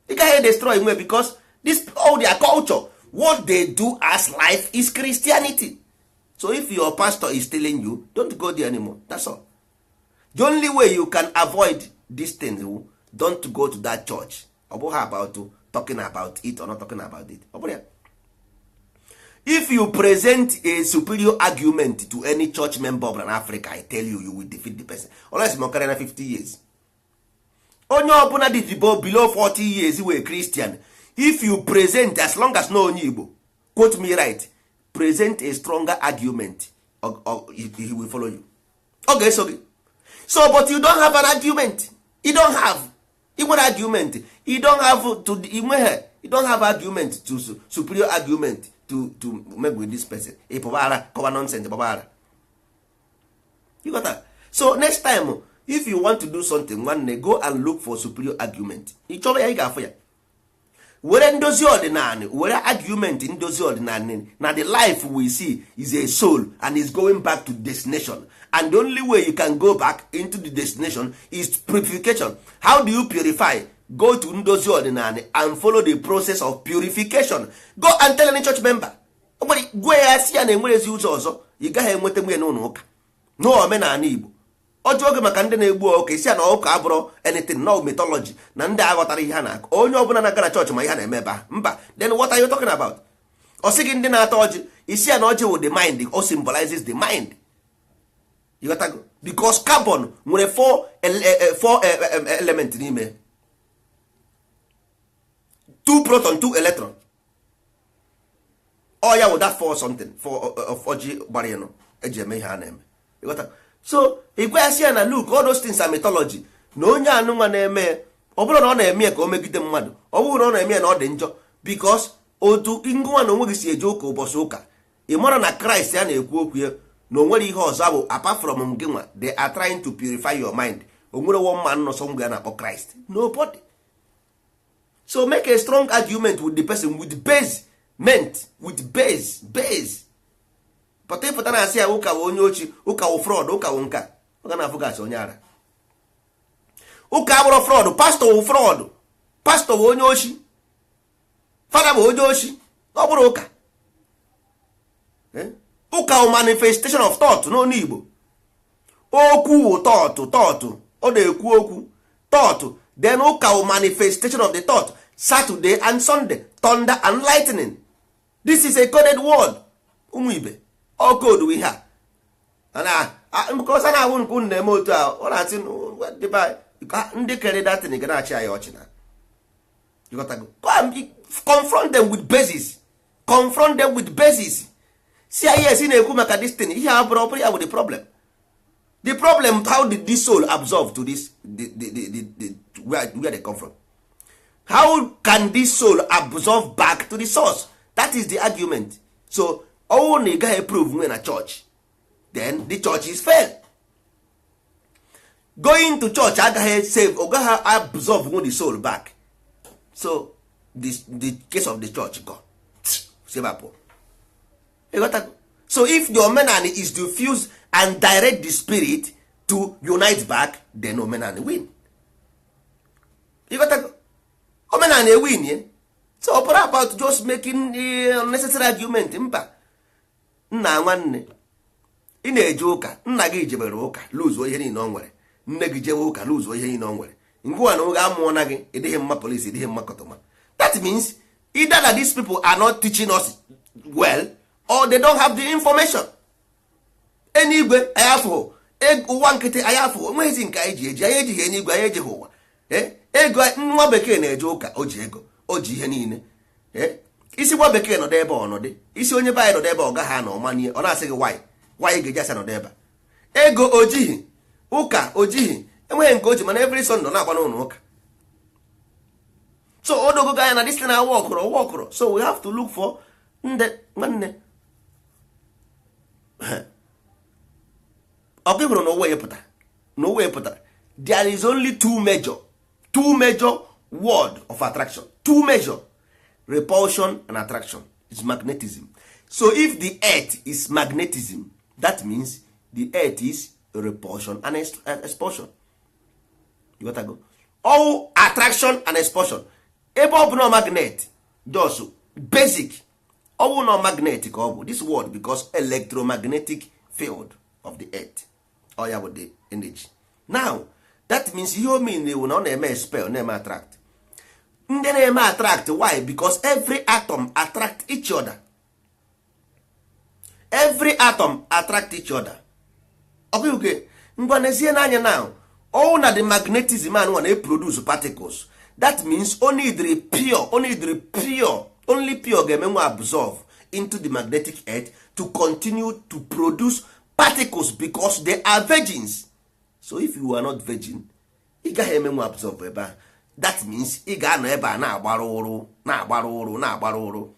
Ị gaghị destroy nwe, because this all their culture, what they do as life is Christianity. So if your pastor is telling you, don't go there anymore. That's all. The only way you can avoid this thing, don't go to that church. Ọ bụghị about talking about it or not talking about it. Ọ bụrụ ya, if you present a superior argument to any church member of an Africa, I tell you, you will defeat the person, unless ma ọ karịa na 50 years. Onye ọbụla dị below 40 years wee Christian, If you present, as long as no onye Igbo, quote me right, present a stronger argument, or he will follow you. Ọ ga-eso gị. So, but you don't have an argument. You don't have, ị nwere argument, you don't have to, ị nweghị, you don't have argument to superior argument to make with this person. Ị pụba ara, kọba nonsense, gbaba ara. You got that? So next time, if you want to do something, nwanne, go and look for superior argument. Ị chọrọ ya, ị ga-afụ ya. Were ndozi ọdịnala, were argument ndozi ọdịnala na the life we see is a soul and is going back to destination, and the only way you can go back into the destination is purification. How do you purify? Go to ndozi ọdịnala and follow the process of purification. Go and tell any church member. Gwa ya, si ya na enwerezi ụzọ ọzọ ị gaghị enweta nwunye n'ụlọ ụka n'omenala Igbo. Ọ jụọ gị maka ndị na-egbu ọkụkọ, isi ya na ọkụkọ abụrụ anything, no mythology, na ndị aghọtara ihe ha na-akọ. Onye ọbụla na-aga na chọọchị ma ihe ha na-eme ebe ahụ. Mba, then what are you talking about? Ọ sị gị ndị na-ata ọjị, isi ya na ọjị wụ the mind o symbolizes the mind. You got to go, because carbon nwere four element n'ime, two proton, two electron. Ọ ya wụ that four something, four of ọjị gbara ịnọ eji eme ihe a na-eme. You got to. So ị gwa ya, si ya na look, all those things are mythology, na onye anụnwa na-eme, ọ bụrụ na ọ na-eme ya ka o megide mmadụ, ọ bụrụ na ọ na-eme ya na ọ dị njọ, because otu ngụnwa na onwe gị si eje ụka ụbọchị ụka, ị mara na Kraịst ya na-ekwu okwu ya na o nwere ihe ọzọ bụ apart from gị nwa. They are trying to purify your mind. O nwere one man nọ somewhere na-akpọ Christ? Nobody. So make a strong argument with the person with basement, with base. Pụta, ịpụta na asị ya ụka bụ onye ochi, ụka wụ fraud, ụka wụ nka, ọ ga na-afụ gasị onye ara. Ụka abụrụ fraud. Pastọ wụ fraud, pastọ bụ onye ochi, fada bụ onye ochi, ọ bụrụ ụka. Ụka wụ manifestation of thought n'ọnụ Igbo. Okwu wụ thought, thought ọ na-ekwu okwu, thought. Then ụka wụ manifestation of the thought. Saturday and Sunday, thunder and lightning. This is a coded word. Ụmụ ibe, ọ code ihe a na because a na-ahụ nke unu na-eme otu a, ọ na-asị ndị kere datin ga na-achị anyị ọchị na. You got to go. Confront them with basis, confront them with basis. Si yes, na-ekwu maka this thing, ihe a bụrụ, ọ bụrụ ya bụ the problem. The problem, how did this soul absorb to this the where they come from? How can this soul absorb back to the source? That is the argument. So ọwụ na ị gaghị prove nwe na church, then the church is fail. Going to church agaghị save, ọ gaghị absorb nwe the soul back. So the case of the church go save apụ. Ịghọtago? So if the omenani is to fuse and direct the spirit to unite back, then omenani win. Ịghọtago? Omenani win ye. So ọ bụrụ about just making unnecessary argument. Mba, nna, nwanne, ị na-eje ụka, nna gị jebere ụka, luzuo ihe niile ọ nwere. Nne gị jewe ụka, luzuo ihe niile ọ nwere. Ngwa, na oge amụọ na gị, ịdịghị mma polisi, ịdịghị mma kọtụma. That means either that these people are not teaching us well or they don't have the information. Eluigwe anyị afụghị, ụwa nkịtị anyị afụghị, onweghịzi nke anyị ji eji. Anyị ejighị eluigwe, anyị ejighị ụwa. Ego, nwa bekee na-eje ụka, o ji ego, o ji ihe niile. Isi nwa bekee nọdụ ebe ọ nọdị, isi onye be anyị nọdụ ebe ọ gaghị anọ manie. Ọ na-asị gị why, why ga-eji asa nọdụ ebe a? Ego o jighị, ụka o jighị, enweghị nke o ji, mana every Sunday ọ na-agba n'ụlọ ụka. So odogogo anya na this thing na workụrụ, workụrụ. So we have to look for ndị nwanne ọkụ hụrụ na ụwa ya pụtara, na ụwa ya pụtara. There is only two major word of attraction, two major: repulsion and attraction is magnetism. So if the earth is magnetism, that means the earth is repulsion and expulsion. You got to go all attraction and expulsion. Ebe ọ bụ na magnet, just basic, ọ bụ na magnet ka ọ bụ this word, because electromagnetic field of the earth, ọ ya bụ the energy. Now that means ihe o mean na ọ na-eme expel, na-eme attract. Ndị na-eme attract, why? Because every atom attract each other. Every atom attract each other. Ọkụke, ngwa, n'ezie n'anya now, all na the magnetism anụnwa na-produce particles. That means only the pure, only the pure, only pure ga-emenwe absorb into the magnetic earth to continue to produce particles, because they are virgins. So if you are not virgin, ị gaghị emenwe absorb ebe ahụ. That means ị ga-anọ ebe a na-agbara ụrụ, na-agbara ụrụ, na-agbara ụrụ.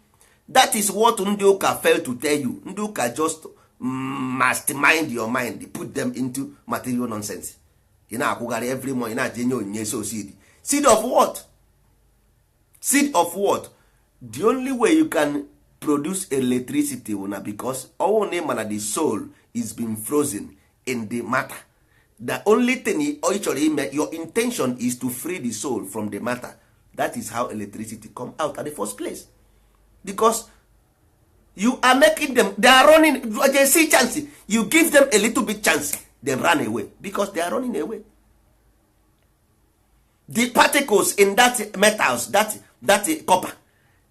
That is what ndị ụka fail to tell you. Ndị ụka just mastermind your mind, put them into material nonsense. Ị na-akwụgharị every month, ị na-aje enye onyinye. So seed, seed of what? Seed of what? The only way you can produce electricity na because ọnwụ na ịma na the soul is been frozen in the matter. The only thing ị chọrọ ime, your intention is to free the soul from the matter. That is how electricity come out at the first place, because you are making them, they are running. They see chance, you give them a little bit chance, they run away, because they are running away. The particles in that metals, that copper,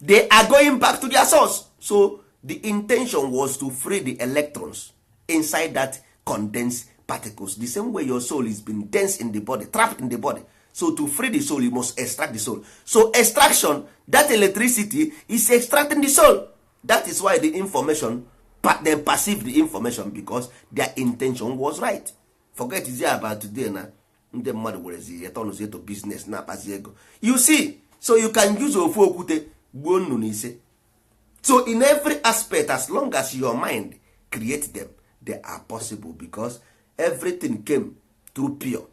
they are going back to their source. So the intention was to free the electrons inside that condensed particles, the same way your soul is been dense in the body, trapped in the body. So to free the soul, you must extract the soul. So extraction, that electricity is extracting the soul. That is why the information, them perceive the information, because their intention was right. Forget is about today na ndị mmadụ werezi ihe tọnụzie to business, na-akpazi ego. You see, so you can use ofu okwute gbuo nnụnụ ise. So in every aspect, as long as your mind create them, they are possible, because everything came through pure,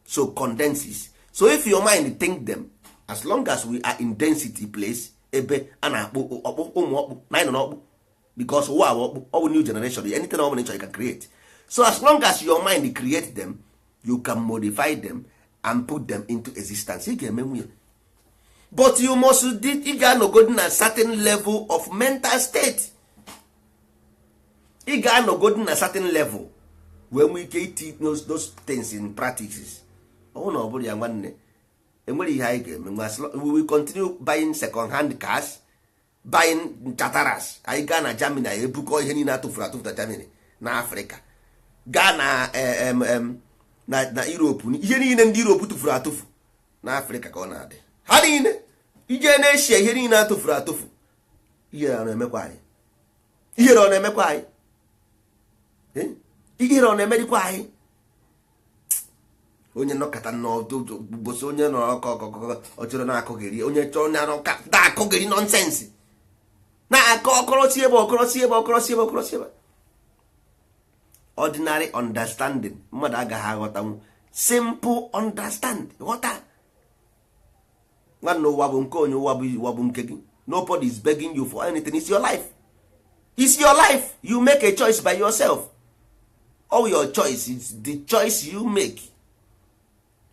so condenses. So if your mind think them, as long as we are in density place, ebe a na-akpụ ọkpụ, ụmụ ọkpụ na anyị nọ n'ọkpụ, because ụwa bụ ọkpụ, ọ bụ new generation. Anything ọ bụla ị chọrọ, you can create. So as long as your mind create them, you can modify them and put them into existence. Ị ga-eme nwunye, but you must, ị ga-anọgodi na certain level of mental state. Ị ga-anọgodi na certain level wee nwee ike iti those things in practices. Ọ na ọ bụrụ ya, nwanne, enwere ihe anyị ga-eme. We will continue buying second hand cars, buying chataras. Anyị gaa na Germany, anyị ebukọ ihe niile atụfuru atụfu na Germany na Afrịka, gaa na na Europe, ihe niile ndị Europe tụfuru atụfu na Afrịka ka ọ na-adị ha niile. Ije na Asia, ihe niile atụfuru atụfu. Ihere ọ na-emekwa anyị? Ihere ọ na-emekwa anyị? Ihere ọ na-emerikwa anyị? Onye nọkọta n'ụbọchị, onye nọrọ ọkọ ọkọ, ọ chọrọ na-akụghịrị, onye chọrọ na-akụghịrị nonsense, na-akọ ọkọrọsi ebe, ọkọrọsi ebe, ọkọrọsi ebe, ọkọrọsi ebe. Ordinary understanding mmadụ agaghị aghọtanwu. Simple understand, ghọta, nwanne. Ụwa bụ nke onye, ụwa bụ, ụwa bụ nke gị. Nobody is begging you for anything. It's your life, it's your life. You make a choice by yourself. All your choice is the choice you make.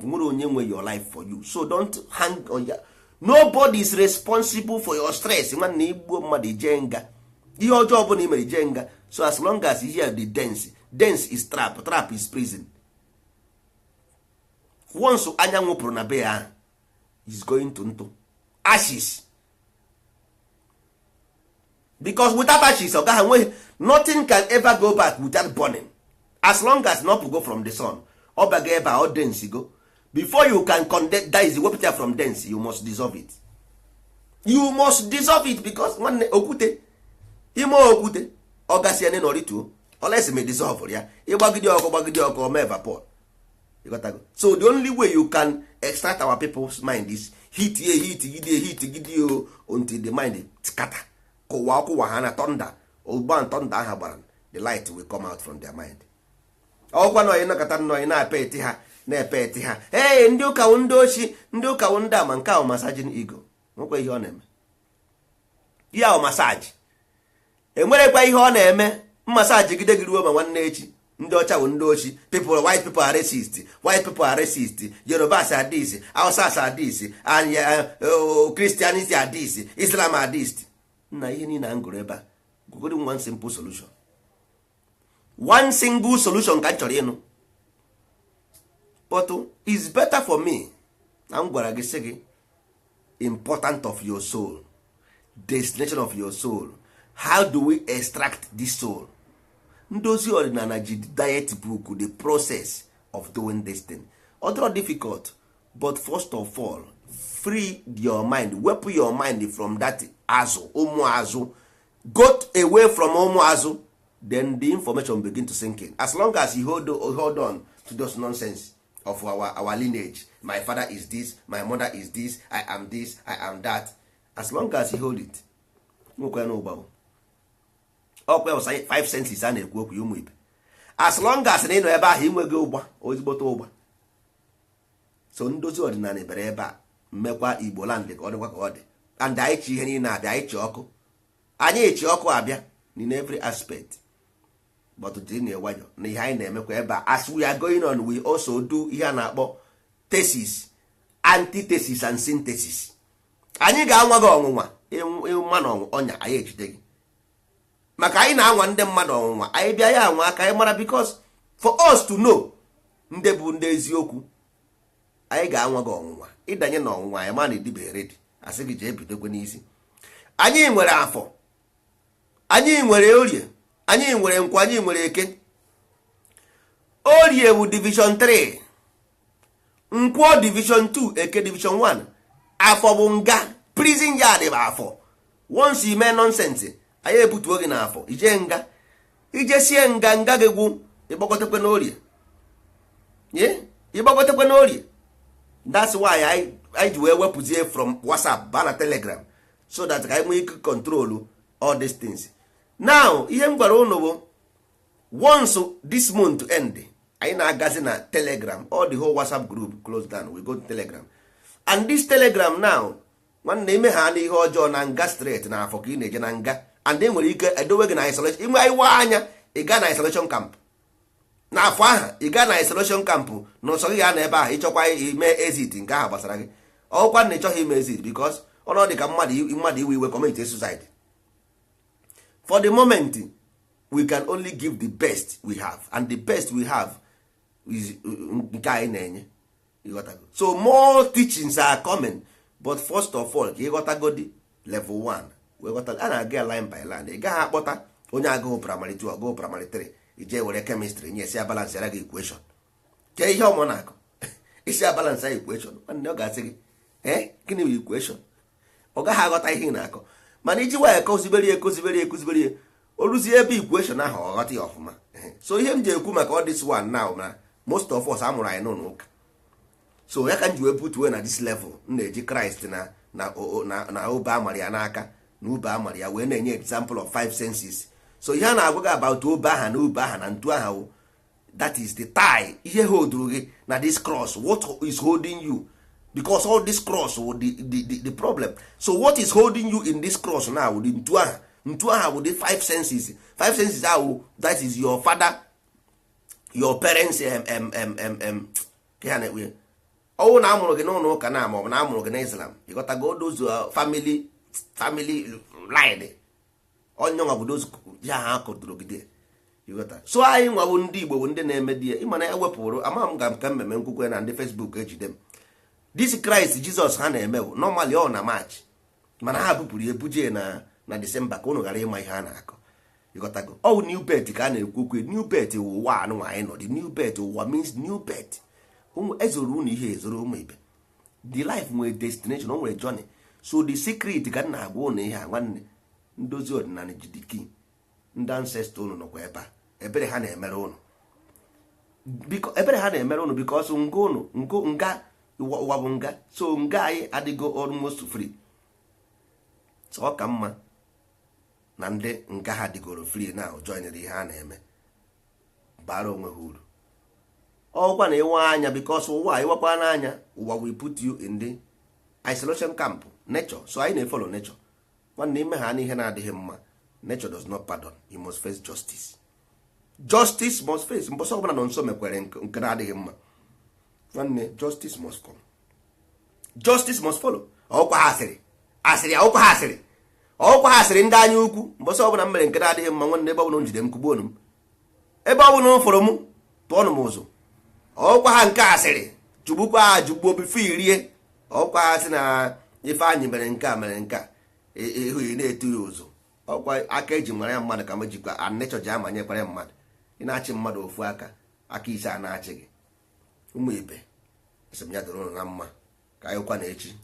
Nwere onye nwe your life for you, so don't hang on ya. Nobody is responsible for your stress. Nwanne, igbuo mmadụ, ije nga. Ihe ọjọọ ọbụla i mere, ije nga. So as long as here the dense, dense is trap, trap is prison. Once anyanwụ pụrụ na be ya ahụ, is going to ntụ, ashes, because without ashes, ọ gaghị enweghị. Nothing can ever go back without burning. As long as na go from the sun, ọ baga ebe a, ọ dense go. Before you can condense, that is, wepụta from dense, you must dissolve it. You must dissolve it, because nwanne, okwute ime okwute, ọ gasị ya nọrituo unless me dissolve ya. Ịgbagide ọkụ, gbagide ọkụ, ome evapor. You? So the only way you can extract our people's mind is heat ye, heat gide, heat gide o, until the mind scatter, kụwa ọkụwa ha na thunder. Ụgba thunder ahụ gbara, the light will come out from their mind. Ọkwa na onye nọkọta nnọọ, na-epe eti ha, na-epe eti ha. Ee, ndị ụka wụ ndị ochi, ndị ụka wụ ndị ama. Nke ahụ massaging ego, nwekwa ihe ọ na-eme. Ihe ahụ massage, enwerekwa ihe ọ na-eme. Massage gide gị ruo ma nwanne echi. Ndị ọcha bụ ndị ochi. People, white people are racist, white people are racist. Yorubas are this, Hausas are this, and Christianity are this, Islam are this. Nna, ihe niile a m gụrụ ebe a, gụgodi one simple solution, one single solution ka m chọrọ ịnụ. But it's better for me na m gwara gị, sị gị important of your soul, destination of your soul. How do we extract this soul? Ndozi ọdịnala ji diet book, the process of doing this thing. Ọ dịrọ difficult, but first of all, Free your mind, wepụ your mind from that azụ, ụmụ azụ. Go away from ụmụ azụ, then the information begin to sink in. As long as you hold on to those nonsense of our lineage, my father is this, my mother is this, I am this, I am that, as long as you hold it, nwekwa na ụgba ọkwa five senses a na-ekwu okwu, ụmụ ibe. As long as na ị nọ ebe ahụ, inweghị ụgba, ezigbote ụgba. So ndozi ọdịnala bịara ebe a mmekwa Igbo land ka ọ dịkwa ka ọ dị. And anyị chi ihe niile abịa, anyị chi ọkụ, anyị chi ọkụ abịa in every aspect. But dị na nwayọ na ihe anyị na-emekwa ebe a, as we are going on, we also do ihe a na-akpọ thesis, antithesis and synthesis. Anyị ga-anwa gị ọnwụnwa ịma na ọnya anyị ejide gị, maka anyị na-anwa ndị mmadụ ọnwụnwa. Anyị bịa ya anwa aka anyị mara, because for us to know ndị bụ ndị eziokwu, anyị ga-anwa gị ọnwụnwa. Ịdanye na ọnwụnwa anyị, ma na edibe ready, asị gị jee bidokwe n'isi. Anyị nwere Afọ, anyị nwere Orie, anyị nwere Nkwọ, anyị nwere Eke. Orie bụ division 3, Nkwọ division 2, Eke division 1. Afọ bụ nga, prison yard bụ afọ. Once you mee nonsense, anyị ebutuo gị n'afọ, ije nga, ijesie nga, nga gị gwụ, ịgbakọtakwe n'Orie, ịgbakọtakwe n'Orie. That's why anyị ji wee wepụzie from WhatsApp baa na Telegram, so that ka anyị nwee ike control all these things. Now, ihe m gwara ụnụ bụ, once this month end, anyị na-agazi na Telegram. All the whole WhatsApp group close down, we go to Telegram. And this Telegram now, nwanne, ime ha n'ihe ọjọọ na nga straight na afọ ka ị na-eje na nga. And e nwere ike edowe gị na isolation. Inwe iwe anya, ị gaa na isolation camp n'afọ ahụ. Ị gaa na isolation camp na ụsọ gị ga-anọ ebe ahụ. Ịchọkwa ime exit, nke ahụ gbasara gị. Ọkwa na ịchọghị ime exit, because ọnọdụ ka mmadụ iwe iwe commit suicide. For the moment, we can only give the best we have, and the best we have is nke anyị na-enye. Ịghọtago? So more teachings are coming, but first of all, ka ịghọtagodi level 1 wee ghọta. A na-aga line by line. Ị gaghị akpọta onye agụụ primary 2, ọgụụ primary 3, ije were chemistry nye, isi balance ara gị equation. Ke ihe ọmụ na-akụ isi balance ya equation? Nwanne, ọ ga-asị gị, ee, gịnị bụ equation? Ọ gaghị aghọta ihe ị na-akọ. Mana iji waya ekoziberi, ekoziberi, ekoziberi, o ruzie ebe equation ahụ, ọ ghọta ya ọfụma. So ihe m ji ekwu maka all this one now, na most of us amụrụ anyị n'ụlọ ụka, so ya ka m ji wee butuwe na this level m na-eji Kraịst na ube amara ya n'aka na ube amara ya wee na-enye example of five senses. So ihe a na-agwa gị about obe aha na ube aha na ntu aha wụ, that is the tie, ihe holduru gị na this cross. What is holding you? Because all this cross wụ the problem. So what is holding you in this cross now wụ the ntu aha. Ntu aha wụ the five senses. Five senses ahụ, that is your father, your parents, ka ha na-ekwe ọnwụ na amụrụ gị n'ụlọ ụka na maọbụ na amụrụ gị na Islam. Ịghọtago? Those family line, onye nwa bụ those ya ha kụdụrụ gị there. Ịghọta? So anyị nwawo ndị Igbo bụ ndị na-eme di ya. Ịma na ewepụrụ ama m ga ka mmemme nkwukwe na ndị Facebook ejide m. This Christ Jesus ha na-eme bụ normally ọ na March, mana ha bupụrụ ya ebuje na December ka ụnụ ghara ịma ihe a na-akọ. Ịghọtago? Ọ new birth ka a na-ekwu okwu. New birth wụ ụwa anụ anyị nọ. The new birth, ụwa means new birth. Ụmụ ezoro ụnụ ihe ezoro, ụmụ ibe. The life nwere destination, o nwere journey. So the secret ka m na-agwa ụnụ ihe a, nwanne, ndozi ọdịnala ji the key. Ndị ancestor ụnụ nọkwa ebe a. Ebere ha na-emere ụnụ, biko, ebere ha na-emere ụnụ, because nga ụnụ ngo nga ụwa bụ nga. So nga anyị adịgo almost free. So ọ ka mma na ndị nga ha dịgoro free na joinere ihe a na-eme, bara onwe ha uru. Ọkwa na ịwa anya, because ụwa ịwakwa n'anya, ụwa will put you in the isolation camp, nature. So anyị na-efollow nature. Nwanne, ime ha n'ihe na-adịghị mma, nature does not pardon. You must face justice. Justice must face. Mbọsọ ọbụla nọ nso mekwere nke na-adịghị mma, nwanne, justice must come, justice must follow. Ọkwa ha asịrị, asịrị, ọkwa ha asịrị, ọkwa ha asịrị, ndị anya ukwu. Mbọsọ ọbụla m mere nke na-adịghị mma, nwanne, ebe ọbụla m jide m, kugbuonu m. Ebe ọbụla m fụrụ m, tụọnụ m ụzụ. Ọkwa ha nke asịrị, jugbukwa ha, jugbuo bifo irie. Ọkwa ha sị na Ifeanyị mere nke a, mere nke a, ịhụ ị na-etu ya ụzụ. Ọkwa aka eji mara ya mmadụ ka m jikwa, and nature ji amanyekwara mmadụ. Ị na-achị mmadụ ofu aka, aka ise a na-achị gị. Ụmụ ibe, asị m ya doro ụnụ na mma. Ka anyị kwa na echi.